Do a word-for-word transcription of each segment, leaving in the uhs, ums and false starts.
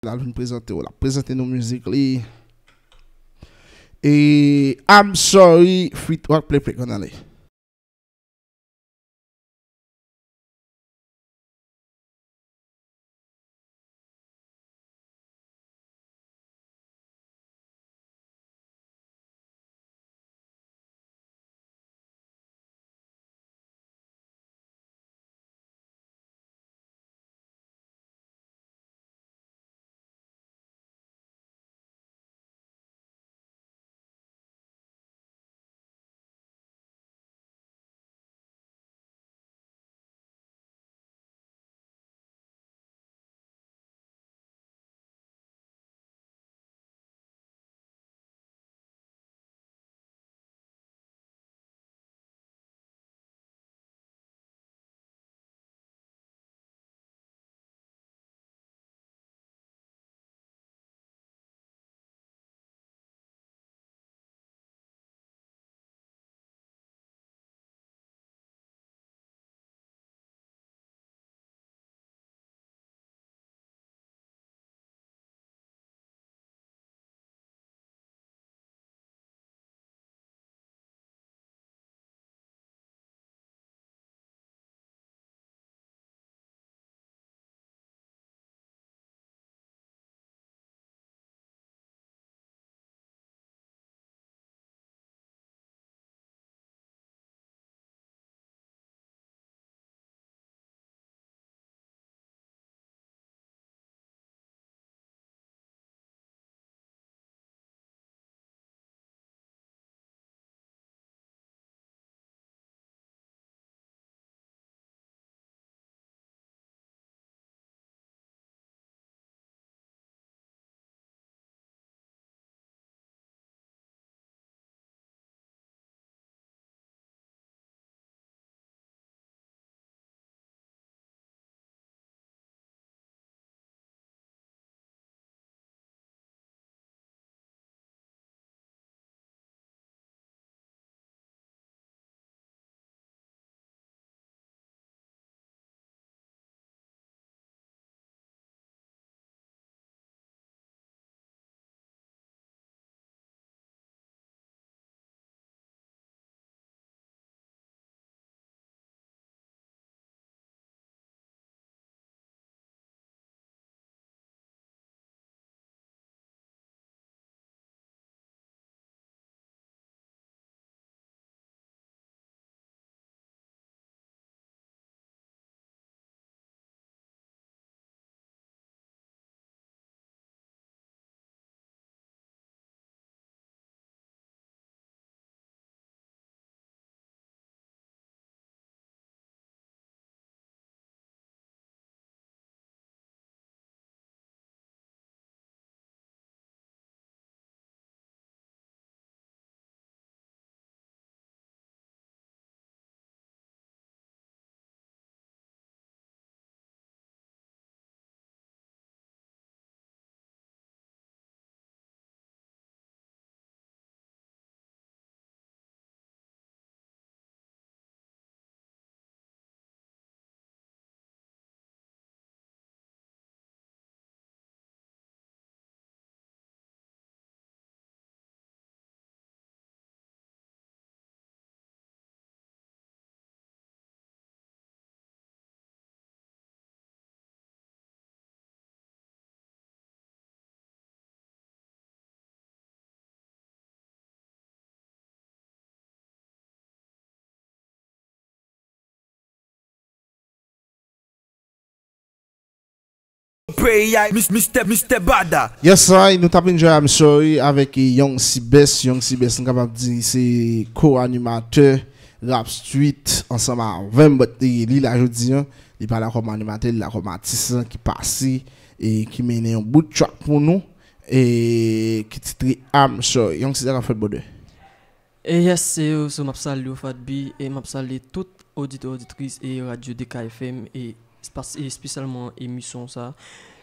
l al vin prezante w. L ap prezante nou mizik li. E I'm Sorry feat Rock Play Play, ann ale. Peyi a, Mis-, Mister, Mister Bada. Yes, I, nou t ap enjoy I'm Sorry avèk, eh, Young C Best. Young C Best, nou kapab di se ko-animatè Rap Street ansanm avè m, but, eh, li la jodi a, li pa la kòm animatè, li la kòm atis lan ki pase e ki mennen yon bout track pou nou, e ki titre I'm Sorry. Young C, sa k ap fèt, brother? E yes, e yo, so m ap salye w, Fat B, e m ap salye tout oditè, oditris e radyo D K F M, e espas-, e espesyalman emisyon sa.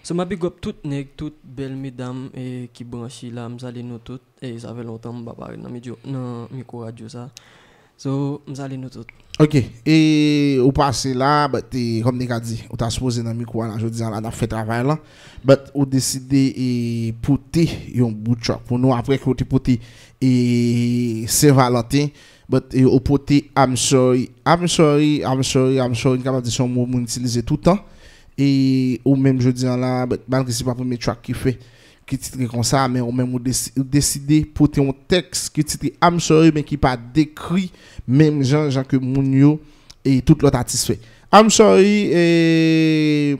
So m ap big up tout nèg, tout bèl medam, e ki branche la, m salye nou tout. E sa fè lontan m pa parèt nan medyo, nan mikwo radyo sa. So, m salye nou tout. Ok, e ou pase la, but e, kòm te ka di, ou ta sipoze nan mikwo a la jodi a la, n ap fè travay lan. But ou deside e pote yon bout track pou nou, apre ke ou te pote e Sen Valanten, but e, ou pote I'm sorry, I'm sorry, I'm sorry, I'm sorry, n kapab di se yon mo moun itilize toutan. E ou menm jodi a la, but malgre se pa premye track ki fè, ki titre konsa, men ou menm ou desi- ou deside pote yon tèks ki titre I'm sorry, men ki pa dekri menm jan, jan ke moun yo e tout lòt atis fè. I'm sorry, e,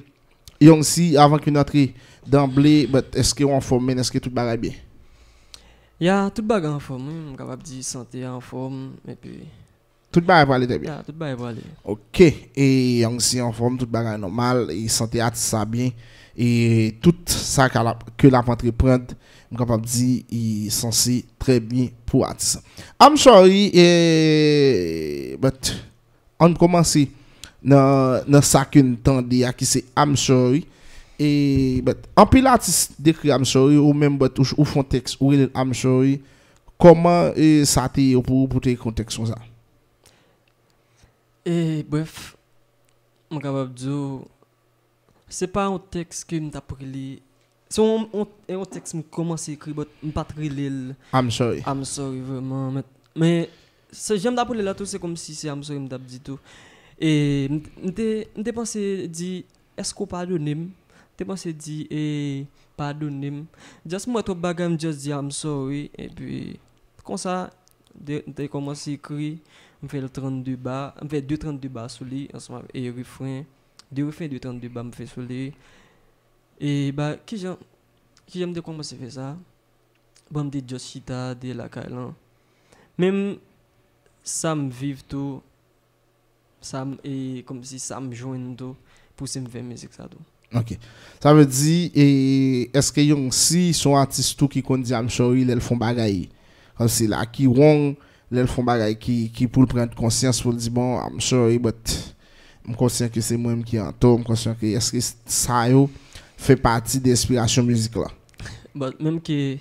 Young C, avan ke n antre danble, but èske w anfòm, men èske tout bagay byen? Ya, tout bagay anfòm, wi, m kapab di sante a anfòm, epi Tout bagay prale trè byen. Ya, tout bagay prale. Ok, e Young C anfòm, tout bagay nòmal, e sante atis sa byen, e tout sa ke l ap antreprann, m kapab di, e sanse trè byen pou atis sa. I'm sorry, e, but ann kòmanse nan, nan sa ke n tande a ki se I'm sorry. E, but anpil atis dekri I'm sorry, ou menm, but ou, ou fè yon tèks, ou rele l I'm sorry. Kòman e, sa te ye pou ou pou te ekri yon tèks konsa? E, bref, m kapab di w, se pa yon tèks ke m t ap rele. Se yon, yon, yon tèks m kòmanse ekri, but m pa t rele l I'm sorry. I'm sorry, vrèman. Men, men se jan m t ap rele l la tou, se kòmsi se I'm sorry m t ap di tou. E m, m te, m te panse di, èske w padone m? M te panse di, e, padone m. Just m wè twòp bagay, m just di I'm sorry. Epi, konsa, de, m te kòmanse ekri, m fè l trannde ba, m fè de trannde ba sou li, ansanm avèk, e refren, de refren, de trannde ba m fè sou li. E ba, kijan, kijan m te kòmanse fè sa? Bon, m te just chita, de lakay lan. Menm sa m viv tou, sa m, e kòmsi sa m jwenn tou, pouse m fè mizik sa tou. Ok. Sa vle di, e, èske Young C se yon atis tou ki konn di I'm sorry lè l fè yon bagay? Kòmsi la ki wrong, lè l fè yon bagay ki, ki pou l pran konsyans, pou l di, bon, I'm sorry, but m konsyan ke se mwen menm ki an tò, m konsyan ke èske sa yo fè pati de enspirasyon mizik la? But menm ke,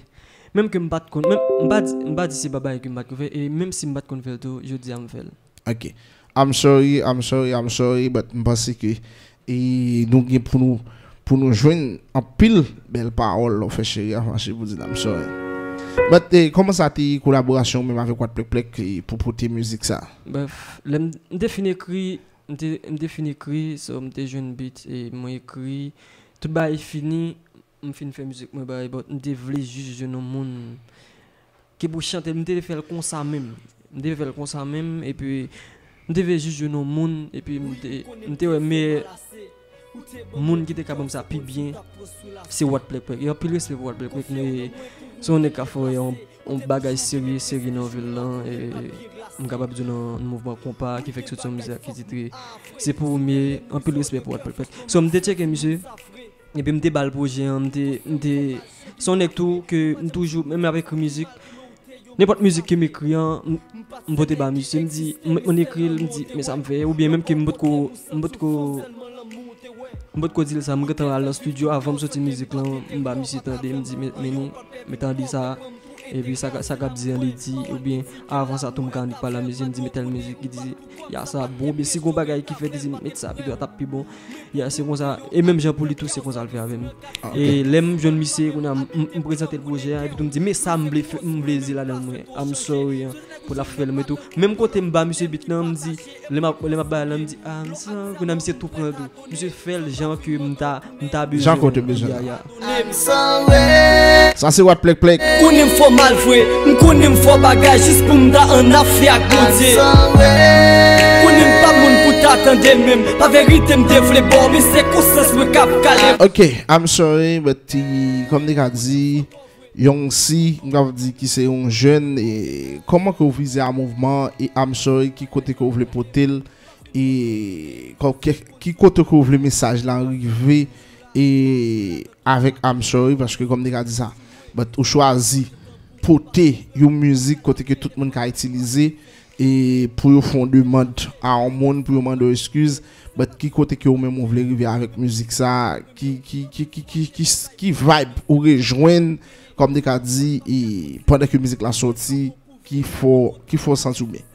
menm ke m pa t konn, menm, m pa di, m pa di se pa bagay ke m pa t konn fè, e menm si m pa t konn fè l tou, jodi a m fè l. Ok. I'm sorry, I'm sorry, I'm sorry, but m panse ke e nou gen pou nou, pou nou jwenn anpil bèl pawòl lè w fè cheri a fache pou di l I'm sorry. But e, kòman sa te ye kolaborasyon ou menm avèk Wat Plèk Plèk e, pou pote mizik sa? Bref, lè m, m te fin ekri, m te, m te fin ekri, so m te jwenn beat, e mwen ekri, tout bagay fini, m fin fè mizik mwen bay, but m te vle jis jwenn yon moun ki pou chante l, m te vle fè l konsa menm. M te vle fè l konsa menm, epi m te vle jis jwenn yon moun, epi m te, m te wè meyè moun ki te ka ban m sa pi byen, se Wat Plèk Plèk. E anpil respè pou Wat Plèk Plèk, men se yon nèg k ap fè yon, yon bagay serye, serye nan vil lan, e m kapab di w nan mouvman konpa, ki fèk soti yon mizik ki titre Se Pou Ou M Ye, anpil respè pou Wat Plèk Plèk. So, m te tcheke misye, epi m te ba l pwojè an, m te, m te, se yon nèg tou ke m toujou, menm lè m ap ekri mizik, nenpòt mizik ke m ekri an, m, m pote ba misye, m di, m, m ekri l, m di, men sa m fè, oubyen menm ke m potko, m potko, m potko di l sa, m gentan al nan estidyo, avan m soti mizik lan, m ba misye tande, m di, men, men ni, men tande sa, epi sa, sa k ap di an, li di, oubyen avan sa tou, m ka annik pale a misye, m di, men tèl mizik, li di, ya sa bon, oubyen si gon bagay ki fèt, li di, met sa pito, a t ap pi bon. Ya, se konsa. E menm jan pou li tou, se konsa l fè avè m. E lè m jwenn misye, kounye a, m, m, m prezante l pwojè a, epi tou m di, men sa m vle fè, m vle di ladan l mwen. I'm sorry, an, pou l ap fè l mwen tou. Menm kote m ba misye beat lan, m di, lè m ap, lè m ap bay la, m di, I'm sorry. Kounye a misye tou pran tou. Misye fè l jan ke m ta, m ta bezwen. Jan ke w te bezwen. Ya, ya. Sa se Wat Plèk Plèk. Konnen m fò mal vre, m konnen m fò bagay jis pou m ta an afè ak Bondye. Konnen m pa moun pou ta tande menm, pa verite m te vle ba w, men se konsyans mwen k ap kale m. Ok, I'm sorry, but kòm te ka di, Young C, m ka di ki se yon jèn, e kòman ke w vize a mouvman an, e I'm sorry, ki kote ke w vle pote l, e kò- ke- ki kote ke w vle mesaj la rive, e avèk I'm sorry, paske kòm te ka di sa, but ou chwazi pote yon mizik kote ke tout moun ka itilize, e pou yo fè yon demann a yon moun, pou yo mande w eskiz, but ki kote ke ou menm ou vle rive avèk mizik sa, ki, ki, ki, ki, ki, ki, ki vibe ou rejwenn, kòm te ka di, e pandan ke mizik la sòti, ki fè w, ki fè w santi w byen?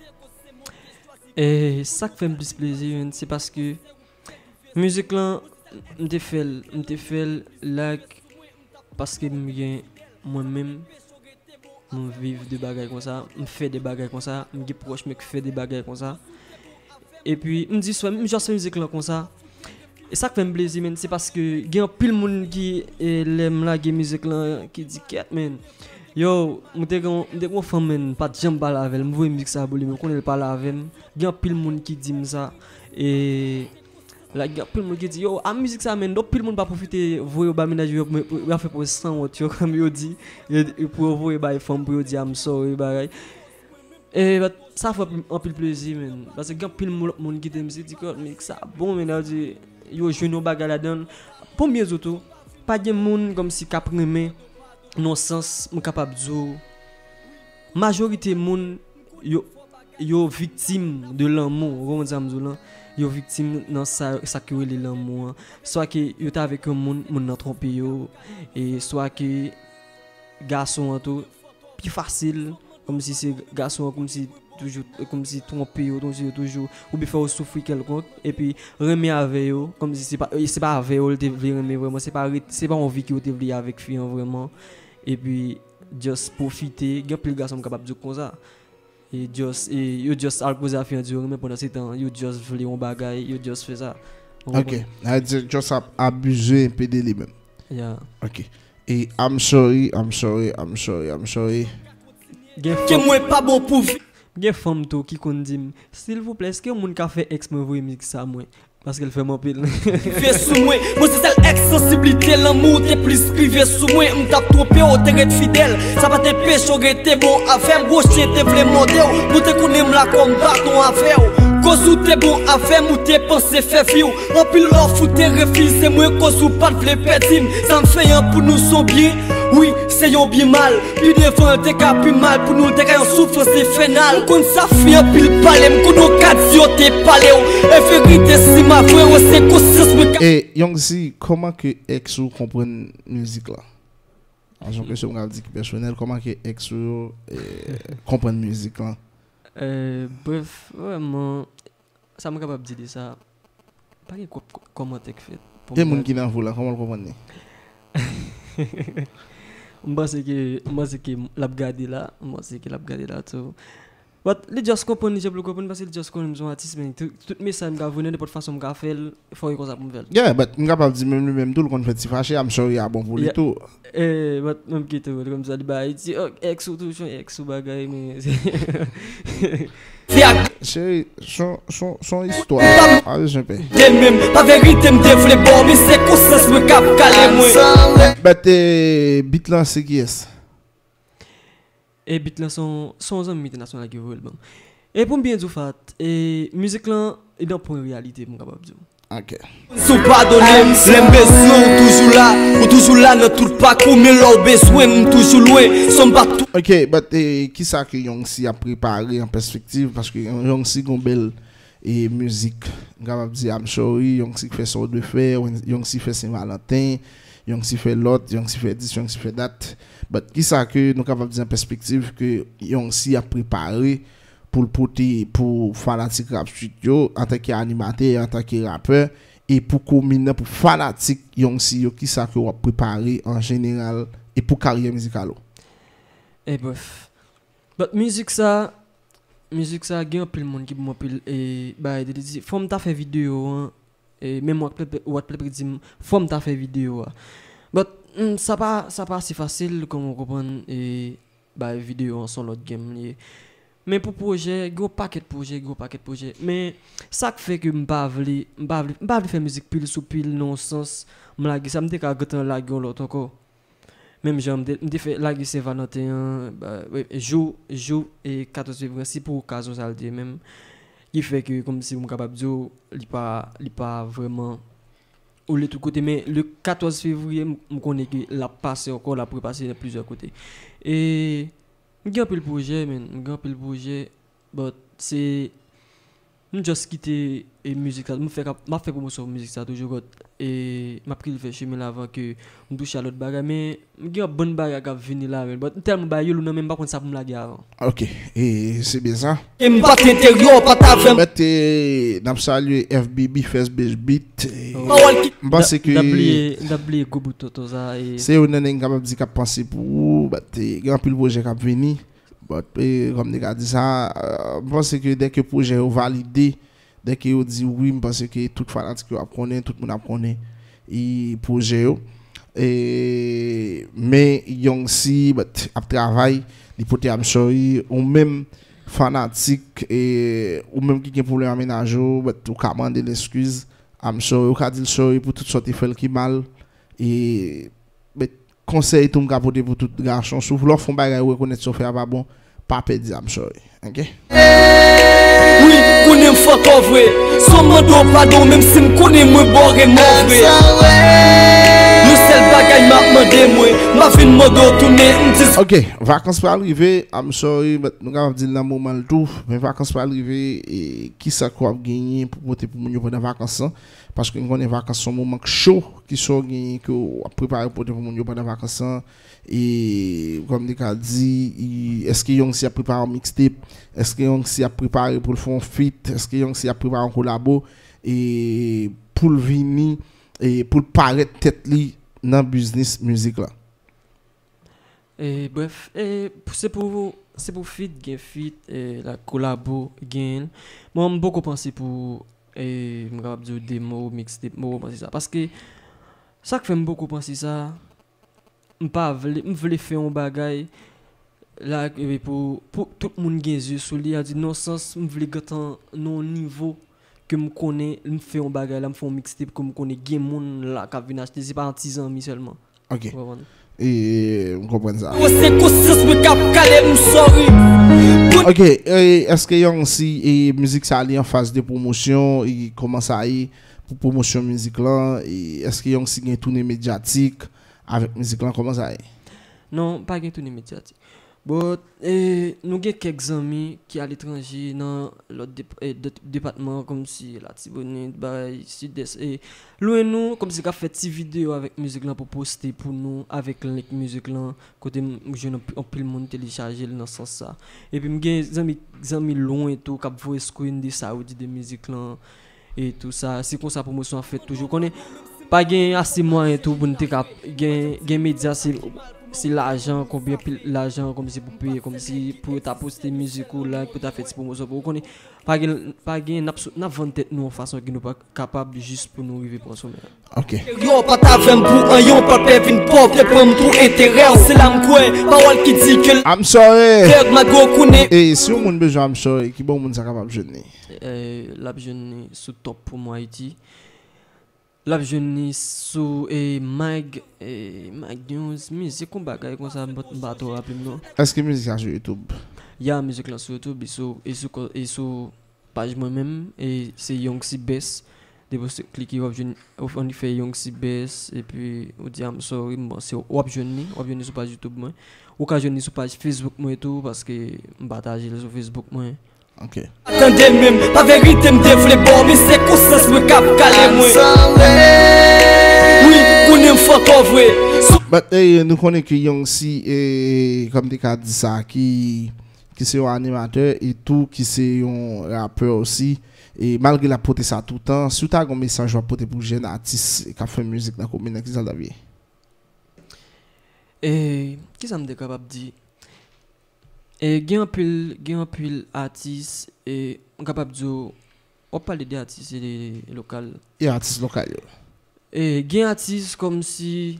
E sa k fè m plis plezi, menn, se paske mizik lan, m te fè l, m te fè l like paske m gen mwen menm, m viv de bagay konsa, m fè de bagay konsa, m gen pwòch mwen k fè de bagay konsa. Epi, m di swa, m just fè mizik lan konsa. E sa k fè m plezi, menn, se paske gen anpil moun ki, e, lè m lage mizik lan, ki di, "Kèt, menn." Yo, m te gen, m te gen yon fanm, menn, m pa t janm pale avè l. M voye mizik sa pou li, men m konnen l pale avè m. Gen anpil moun ki di m sa. E, la, gen anpil moun ki di, "Yo, a mizik sa, menn, anpil moun pa pwofite voye yo ba mennaj yo, yo, yo fè pou sanwont yo," kòm yo di, yo, pou yo voye bay fanm, pou yo di, "I'm sorry," bagay. E, but, sa fè anpil plezi, menn. Paske gen anpil moun, lòt moun ki te m di, "Kòt, mizik sa bon," menn, yo di, yo jwenn yon bagay ladan l. Pou m byen di w tou, pa gen moun kòmsi k ap renmen, nan sans, m kapab di w, majorite moun, yo, yo viktim de lanmou, ou konprann sa m di w lan? Yo viktim nan sa, sa ki rele lanmou an. Swa ke yo te avèk yon moun, moun nan twonpe yo, e swa ke gason an tou, pi fasil, kòmsi se gason an, kòmsi toujou, kòmsi twonpe yo, kòmsi yo toujou, oubyen fè yo soufri kèlkonk, epi renmen avè yo, kòmsi se pa, se pa avè yo l te vle renmen vrèman, se pa ret-, se pa yon vi ke yo te vle avèk fi an vrèman, epi just pwofite, gen anpil gason m kapab di w konsa, e just, e yo just al koze a fi an di yo renmen, pandan se tan, yo just vle yon bagay, yo just fè sa. Ou konprann? Ok, sa vle di just ap abize enpe de li menm. Yeah. Ok. E I'm sorry, I'm sorry, I'm sorry, I'm sorry. Gen fanm, mwen pa bon pou vi. Gen fanm tou ki konn di m, "Silvouplè, èske yon moun ka fè èks mwen voye mizik sa mwen? Paske l fè m anpil." Rive sou mwen, mwen se sèl èks sansiblite lanmou te plis rive sou mwen. M t ap twonpe w, te ret fidèl. Sa pa t anpeche w rete bon avè m. Gwo chen te vle mòde w, nou te konnen m la kòm baton avè w. Koz ou te bon avè m, ou te panse fè vi w. Anpil òf ou te refize mwen, koz ou pa t vle pèdi m. Sa m fè an pou nou se yon byen, wi, se yon byen mal. Pi devan l te ka pi mal pou nou, l te ka yon soufrans enfènal. M konn sa fè anpil pale, m konn ou ka di yo te pale w. E verite si m avwe w, se konsyans mwen ka. E Young C, kòman ke èks ou konprann mizik lan? An yon kesyon m ka di ki pèsonèl, kòman ke èks ou yo, e, konprann mizik lan? E, brèf, vrèman, sa m kapab di de sa, pa gen kò-, kò-, kòmantè k fèt pou m. E moun ki nan vi w la, kòman l konprann li? M panse ke, m panse ke l ap gade la, m panse ke l ap gade la tou. But li just konprann li jan pou l konprann, paske li just konnen m se yon atis, men tout, tout mesaj m ka voye nan nenpòt fason m ka fè l, fò e konsa pou m fè l. Yeah, but m kapab di menm li menm tou, l konn fè ti fache, I'm sorry a bon pou li tou. Eh, but menm ki tou, li konn sa, li bay, li di, "Oh, èks ou toujou, èks ou bagay, men." Cheri, son, son, son istwa, pa bezwen pè. De menm, pa verite m te vle ba w, men se konsyans mwen k ap kale mwen. But, eh, beat lan se kiyès? E beat lan se yon, se yon zanmi entènasyonal ki voye l ban m. E pou m byen di w, Fat, e mizik lan, li nan pwen reyalite, m kapab di w. Ok. Si w padone m, lè m bezwen w, ou toujou la. Ou toujou la nan tout pakou, men lè w bezwen m, m toujou lwen. San m pa tou. Ok, but, eh, kisa ke Young C ap prepare an pèspektiv? Paske Young C gon bèl, e, mizik, m kapab di I'm Sorry, Young C fè sa w dwe fè, Young C fè Sen Valanten, Young C fè lòt, Young C fè dis, Young C fè dat. But kisa ke nou kapab di an pèspektiv ke Young C ap prepare pou l pote pou fanatik Rap Street yo, antanke animatè, antanke rapè, e pou komin nan, pou fanatik Young C yo, kisa ke w ap prepare an jeneral e pou karyè mizikal ou? E brèf. But mizik sa, mizik sa, gen anpil moun ki ban m anpil, e, bagay de li di, fò m ta fè videyo an, e, menm Watplep, Watplep di m, fò m ta fè videyo a. But, mm, sa pa, sa pa si fasil, kòm ou konprann, e, bay videyo an se yon lòt game li ye. Men pou pwojè, gen yon pakèt pwojè, gen yon pakèt pwojè. Men sa k fè ke m pa vle, m pa vle, m pa vle fè mizik pil sou pil nan yon sans, m lage sa, m te ka gentan lage yon lòt ankò. Menm jan m te, m te fè lage Sen Valanten an, ba, wi, jou, jou, e, katòz fevriye, se pou okazyon sa l te ye menm. Ki fè ke, kòmsi m kapab di w, li pa, li pa vrèman oule tout kote, men le katòz fevriye, m, m konnen ke l ap pase ankò, l ap repase nan plizyè kote. E m gen anpil pwojè, men, m gen anpil pwojè, but se, M just kite e mizik sa, m fè k ap, m ap fè pwomosyon pou mizik sa toujou, but e m ap kite l fè chemen l avan ke m touche a lòt bagay, men m gen yon bann bagay k ap vini la, men but m tèlman bay yo lou nan men m pa konn sa pou m lage avan. Ok, e se byen sa. E m pa t enteryè, w pa t avè m. But e, n ap salye F B B, First Bass Beat. E, pawòl ki m panse ke m t ap bliye, m t ap bliye gwo bout tonton sa. E se youn nan nèg m kapab di k ap panse pou ou, but e, gen anpil pwojè k ap vini. But, e, kòm m te ka di sa, e, m panse ke dèke pwojè yo valide, dèke yo di wi, m panse ke tout fanatik yo ap konnen, tout moun ap konnen e pwojè yo. E, men Young C, but, ap travay, li pote I'm Sorry, ou menm fanatik, e, ou menm ki gen pwoblèm ak mennaj ou, but, ou ka mande l eskiz, I'm Sorry, ou ka di l sorry pou tout sa w te fè l ki mal, e, but, konsèy tou m ka pote pou tout gason, si w vle w fè yon bagay ou rekonèt sa w fè a pa bon, pa pè di I'm sorry, ok? Wi, konnen m fòkò vre. San mande w padon, menm si m konnen mwen bò remò vre. Yon sèl bagay m ap mande mwen, m ap vin mande w tounen, m di. Ok, vakans pral rive, I'm sorry, but nou kapab di l nan moman l tou, men vakans pral rive, e kisa k w ap genyen pou pote pou moun yo pandan vakans lan? Paske m konnen vakans se yon moman k cho, kisa w genyen ke w ap prepare pote pou moun yo pandan vakans lan? E, kòm m te ka di, e, èske Young C ap prepare yon mixtape? Èske Young C ap prepare pou l fè yon feat? Èske Young C ap prepare yon kolabo? E, pou l vini, e, pou l parèt tèt li nan biznis mizik la? E, brèf, e, se pou, se pou feat, gen feat, e, la kolabo, gen. Mwen, m poko panse pou, e, m kapab di w demo, mixtape, m poko panse sa. Paske, sa k fè m poko panse sa, m pa vle, m vle fè yon bagay la, e, pou, pou tout moun gen zye sou li, a di nan sans, m vle gentan nan yon nivo ke m konnen, m fè yon bagay la, m fè yon mixtape ke m konnen gen moun la k ap vin achte, se pa yon ti zanmi sèlman. Ok. Ou konprann? E, m konprann sa. Ou se konsyans mwen k ap kale m, sorry. Ok, e, èske Young C, e, mizik sa li an faz de pwomosyon, e, kòman sa ye pou pwomosyon mizik lan? E, èske Young C gen tounen medyatik avèk mizik lan? Kòman sa ye? Non, pa gen tounen medyatik. But, e, nou gen kèk zanmi ki aletranje nan lòt dep-, e, dep-, depatman, kòmsi Latibonit, bay, Sidès, e, lwen nou, kòmsi k ap fè ti videyo avèk mizik lan pou poste pou nou, avèk link mizik lan, kote m jwenn anp-, anpil moun telechaje l nan sans sa. Epi m gen zanmi, zanmi lwen tou k ap voye screen de sa yo di de mizik lan, e tou sa. Se konsa pwomosyon an fèt toujou. Konnen, pa gen ase mwayen tou pou n te ka gen, gen medya, se, se lajan, konbyen pil lajan, kòmsi pou peye, kòmsi pou yo ta poste mizik ou la, pou ta fè ti pwomosyon pou ou. Konnen, pa gen, pa gen, n ap sot, n ap vann tèt nou yon fason ke nou pa kapab jis pou nou rive pran somè a. Ok. Yo pa t avè m pou anyen, w pa pè vin pòv, te pran m pou enterè w. Se la m kwè, pawòl ki di ke l I'm sorry. Tèg ma gwo konnen. E si yon moun bezwen I'm sorry, ki bò moun sa kapab jwenn li? E, l ap jwenn li sou Top Promo Haiti. L ap jwenn li sou, e, Mag, e, Mag News, mizik, yon bagay konsa, m pa, m pa twò raple m non. Èske mizik sa sou YouTube? Ya, mizik lan sou YouTube, e sou, e sou, e sou paj mwen menm, e se Young C Best. Depi w klike, w ap jwenn, ou annik fè Young C Best, epi ou di I'm sorry, m panse w ap jwenn li, w ap jwenn li sou paj YouTube mwen. Ou ka jwenn li sou paj Facebook mwen tou, paske m pataje l sou Facebook mwen. Ok. Tande menm, pa verite m te vle ba w, men se konsyans mwen k ap kale mwen. Wi, konnen m fòkò vre. But, eh, nou konnen ke Young C, eh, kòm te ka di sa, ki, ki se yon animatè e tou ki se yon rapè osi. E malgre l ap pote sa toutan, si w ta gen yon mesaj w ap pote pou jèn atis k ap fè mizik nan komin nan, kisa l t ap ye? E kisa m te kapab di? E gen anpil, gen anpil atis, e m kapab di w, w ap pale de atis e lokal. E atis lokal yo. E gen atis kòmsi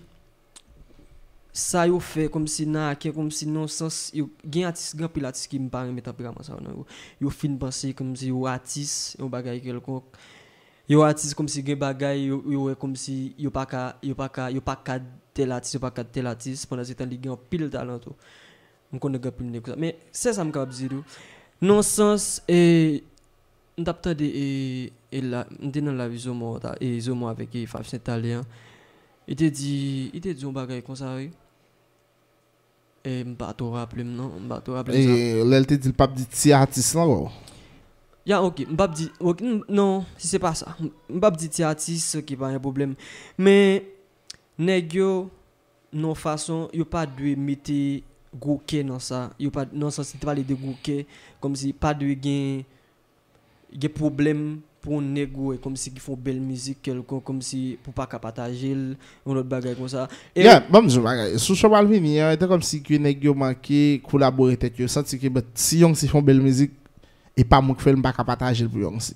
sa yo fè, kòmsi nan akè, kòmsi nan sans, yo, gen atis, gen anpil atis ki m pa renmen tanperaman sa yo nan yo. Yo fin panse kòmsi yo atis, yon bagay kèlkonk. Yo atis kòmsi gen bagay, yo, yo wè kòmsi yo pa ka, yo pa ka, yo pa kad tèl atis, yo pa kad tèl atis, pandan se tan li gen anpil talan tou. M konnen gen anpil nèg konsa. Men, se sa m kapab di tou. Nan sans, e, m t ap tande, e, e la, m te nan live Zomo, ta, e, Zomo avèk, e, Fab Saint Talè an. Li te di, li te di yon bagay konsa, wi. E, m pa twò raple m, non. M pa twò raple m sa. E, lè l te di l p ap di ti atis lan, ankò? Ya, ok, m p ap di, ok, n- non, si se pa sa. M p ap di ti atis, ok, pa gen pwoblèm. Men, nèg yo, nan yon fason, yo pa dwe mete gwo kè nan sa. Yo pa, nan sans, li te pale de gwo kè, kòmsi pa dwe gen, gen pwoblèm pou yon nèg ou wè, kòmsi ki fè yon bèl mizik kèlkonk, kòmsi pou pa ka pataje l, yon lòt bagay konsa. E Yeah, ban m di w yon bagay. Sou show pral vini an, e te kòmsi ke nèg yo manke kolabore tèt yo. Santi ke, but, si Young C fè yon bèl mizik, e pa mwen k fè l, m pa ka pataje l pou Young C.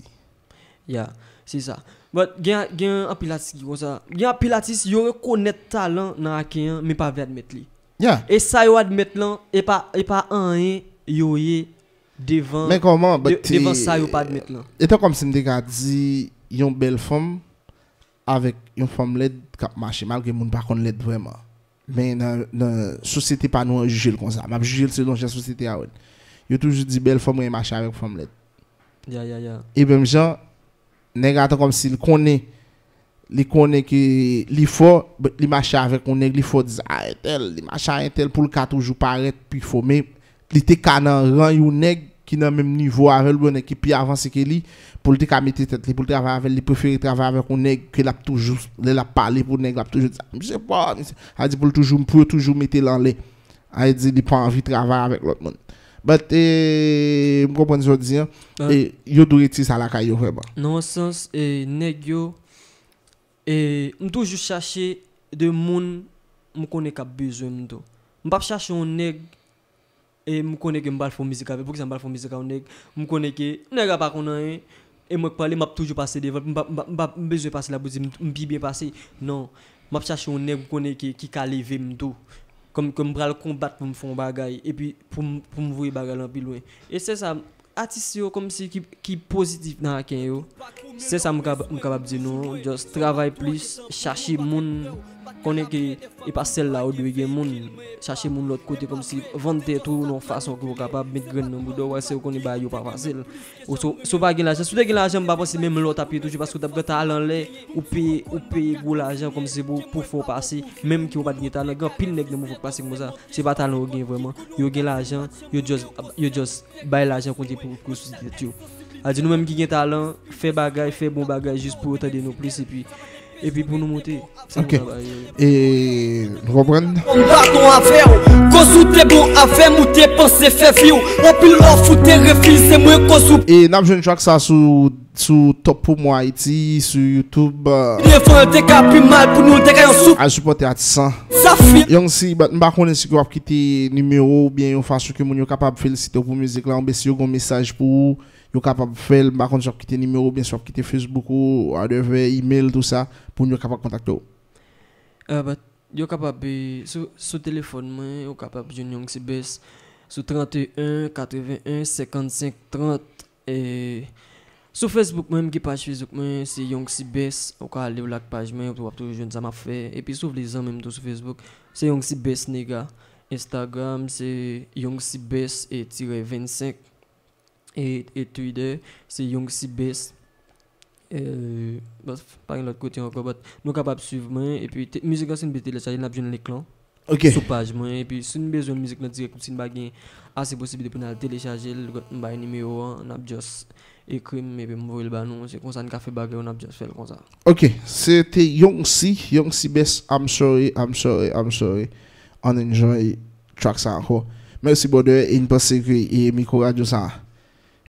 Ya, se sa. But gen, gen anpil atis ki konsa. Gen anpil atis, yo rekonèt talan nan Aken an, men pa vle admèt li. Yeah. E sa yo admèt lan, e pa, e pa anyen yo ye devan, Men kòman, de- but, devan sa yo pa admèt lan. E te kòmsi m te ka di yon bèl fanm avèk yon fanm lèd k ap mache, malgre moun pa konn lèd vrèman. Men nan, nan sosyete pa nou an, jije l konsa. M ap jije l selon jan sosyete a wè l. Yo toujou di bèl fanm renmen mache avèk fanm lèd. Ya, ya, ya. E menm jan, nèg la tan kòmsi l konnen, li konnen ke li fò, but li mache avèk yon nèg, li fò di, a entèl, li mache a entèl pou l ka toujou parèt pi fò. Men li te ka nan ran yon nèg ki nan menm nivo avè l, oubyen yon nèg ki pi avanse ke li, pou l te ka mete tèt li, pou l travay avè l, li prefere travay avèk yon nèg ke l ap toujou, lè l ap pale pou nèg, l ap toujou di, "Ah, misye fò, misye." Sa di pou l toujou, pou yo toujou mete l anlè. Sa di li pa anvi travay avèk lòt moun. But, eh, m konprann sa w di an. Ah. E yo dwe retire sa lakay yo vrèman. Nan yon sans, eh, nèg yo, eh, m toujou chache de moun m konnen k ap bezwen m tou. M p ap chache yon nèg e m konnen ke m pral fè yon mizik avè l. Poukisa m pral fè yon mizik ak yon nèg? M konnen ke nèg la pa konn anyen. E mwen k pale, m ap toujou pase devan l. M pa, m pa, m pa, m bezwen pase la pou di m, m pi byen pase. Non. M ap chache yon nèg m konnen ke, ki ka leve m tou. Kòm, ke m pral konbat pou m fè yon bagay. Epi pou m, pou m voye bagay lan pi lwen. E se sa, atis yo kòmsi ki, ki pozitif nan Aken yo. Se sa m kab-, m kapab di nou. Just travay plis, chache moun. Konnen ke e pa sèl la ou dwe gen moun. Chache moun lòt kote kòmsi vann tèt ou nan yon fason ke ou kapab met grenn nan bouda w, paske ou konnen bagay yo pa fasil. Ou si, si w pa gen lajan, si w te gen lajan, m pa panse menm lè w t ap ye toujou, paske w t ap gentan al anlè, ou peye, ou peye gwo lajan kòmsi pou, pou fè w pase, menm ke w pa t gen talan. Gen anpil nèg nan mouvman k pase konsa, se pa talan yo gen vrèman. Yo gen lajan, yo just, yo just bay lajan konte pou, pou sou tèt yo. A di nou menm ki gen talan, fè bagay, fè bon bagay jis pou yo tande nou plis, epi, epi pou nou moute. Se Ok. konsa bagay yo ye. E, nou konprann? M pa kon afè w. Koz ou te bon afè m, ou te panse fè fi w. Anpil òf ou te refize mwen, koz ou E n ap jwenn track sa sou, sou Top Promo Haïti, sou YouTube, euh. Devan l te ka pi mal pou nou, l te ka yon sou. Al sipòte atis lan. Sa fi. Young C, but m pa konnen si ke w ap kite nimewo w oubyen yon fason ke moun yo kapab felisite w pou mizik la, oubyen si yo gen yon mesaj pou ou, yo kapab fè l. M pa konn si w ap kite nimewo w oubyen si w ap kite Facebook ou, whatever, email, tou sa, pou moun yo kapab kontakte w. Ah, but yo kapab, eh, sou, sou telefòn mwen, yo kapab jwenn Young C Best sou trant e en, katreven en, senkannsenk, trant. E sou Facebook mwen, m gen paj Facebook mwen, se Young C Best. Ou ka ale, ou like paj mwen, ou ap toujou jwenn sa m ap fè. Epi si w vle zanmi m tou sou Facebook, se Young C Best Nega. Instagram, se Young C Best e tirè vennsenk. E, e Twitter, se Young C Best. Eh, but pa gen lòt kote ankò, but nou kapab swiv mwen, epi te, mizik la, si n vle telechaje, n ap jwenn link lan Ok. sou paj mwen, epi si n bezwen mizik lan dirèk, si n pa gen ase posiblite pou n al telechaje l, m bay nimewo an, n ap just ekri m, epi m voye l ba nou, se konsa n ka fè bagay yo, n ap just fè l konsa. Ok, se te Young C, Young C Best, I'm sorry, I'm sorry, I'm sorry. Ann enjoy track sa ankò. Mèsi, brother, e n panse ke e mikwo radyo sa